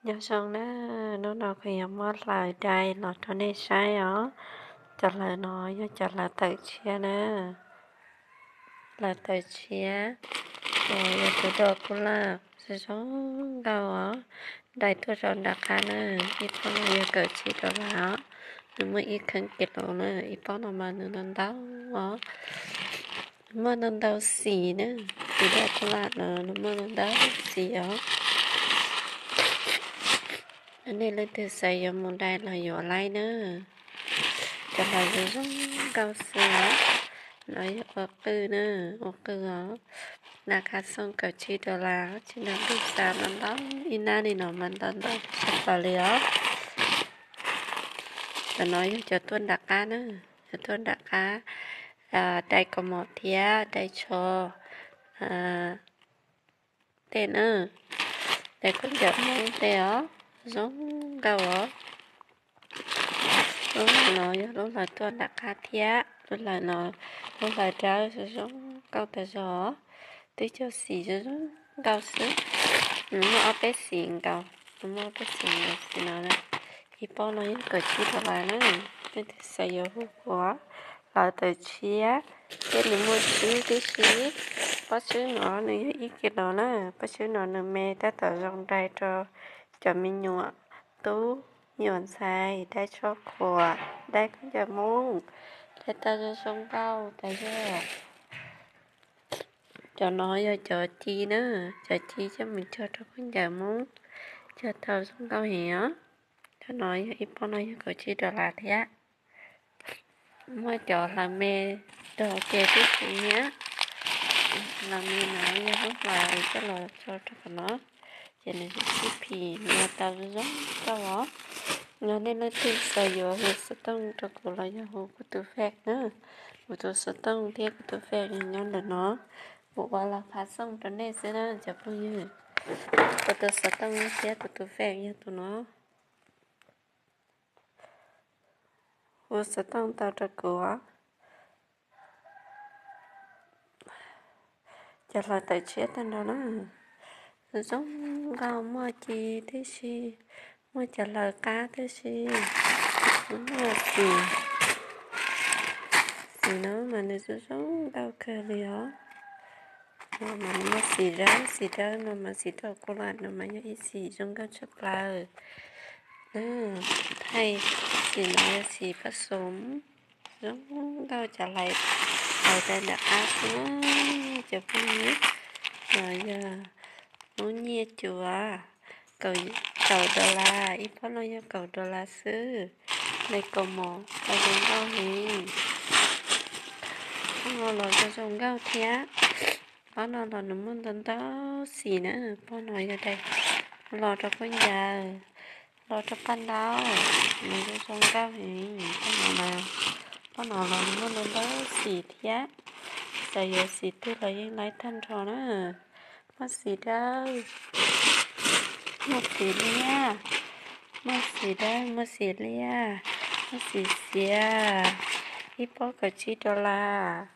Nyob zoo na, hnub no kuv yuav muab hlawv dai los rau nej saib os. Cov hlawv no yog cov hlawv tawm tshiab na. Hlawv tawm tshiab, yog tus dog kuj laj zoo zoo nkauj os. Dai tuaj rau nram qab na, ib pob no yog kaum tsib dollar os. Nws muaj ib kheej kis lus na, ib pob no mas nws ntau ntau os. Nws muaj ntau ntau xim na, tus dog kuj laj no nws muaj ntau ntau xim os. Nej leej twg xav yuav mus dai los yuav laib na. Cov hlawv zoo zoo nkauj xwb os. No yog ua qwj na, ua qwj os. Nab kha xooj kaum tsib dollar, tsis nrog ntuj xa mas ntau, ib nab li no mas ntau ntau tshaj plaws li os. Cov no yog cov tuaj nram qab na, cov tuaj nram qab, dai kaus mom thiab dai tsho tej na, dai khaub ncaws Hmoob tej os, zoo nkauj os. Lub hlawv no yog lub hlawv tuaj nram qab thiab, lub hlawv no, lub hlawv dawb zoo zoo nkauj tas zog, twb cog xim zoo zoo nkauj xwb. Nws muaj ob peb xim nkaus, nws muaj ob peb xim nkaus xim no na. Ib pob no yog kaum tsib dollar na, leej twg xav yuav hu kuv. Hlawv tawm tshiab, thiab nws muaj tswb tib si. Pob tswb no nws yog ib kis lus na, pob tswb no nws me tab tom zoo dai rau cov me nyuam tub, me nyuam ntxhais, dai tsho qhuam, dai khaub ncaws Hmoob, dai tau zoo zoo nkauj tas zog. Cov no yog cov ci na, cov ci coj mus cog rau khaub ncaws Hmoob, cog tau zoo nkauj heev os. Cov no yog ib pob no yog kaum tsib dollar thiab. Muaj cov hlawv me dog ua ke tib si thiab. Hlawv me no yog lub hlawv coj los tso rau qhov no, ces nws sib phim, nws tau zoo nkauj os. Yog nej leej twg xav yuav hu xov tooj rau kuv los yog hu kuv tus fej na. Kuv tus xov tooj thiab kuv tus fej nyob ntawm no. Kuv ua los phav xooj rau nej xwb na cov phooj ywg. Kuv tus xov tooj thiab kuv tus fej yog tus no. Hu xov tooj tau rau kuv. Cov hlawv tawm tshiab tag nrho na, zoo nkauj, muaj ci tib si, muaj cov hlawv qab tib si, muaj xim, xim no mas nws zoo zoo nkauj kawg li os. No mas nws muaj xim dawb, xim dawb no mas xim dog kuj laj no mas yog ib xim zoo nkauj tshaj plaws. Thaij xim no yog xim paj xoom, zoo nkauj, cov hlawv, hlawv dai nram qab xwb na cov phooj ywg. No yog lub nyiaj cuav, kaum dollar, ib pob no yog kaum dollar xwb. Dai kaus mom tau zoo nkauj heev. Pob no los zoo zoo nkauj thiab. Pob no los nws muaj ntau ntau xim na, pob no yog dai los rau khaub ncaws, los rau paj ntaub, nws zoo zoo nkauj heev. Pob no, pob no los nws muaj ntau ntau xim thiab, xav yuav xim twg los yeej laib tag nrho na. Muaj xim dawb, muaj xim liab, muaj xim dawb, muaj xim liab, muaj xim xiav, ib pob kaum tsib dollar.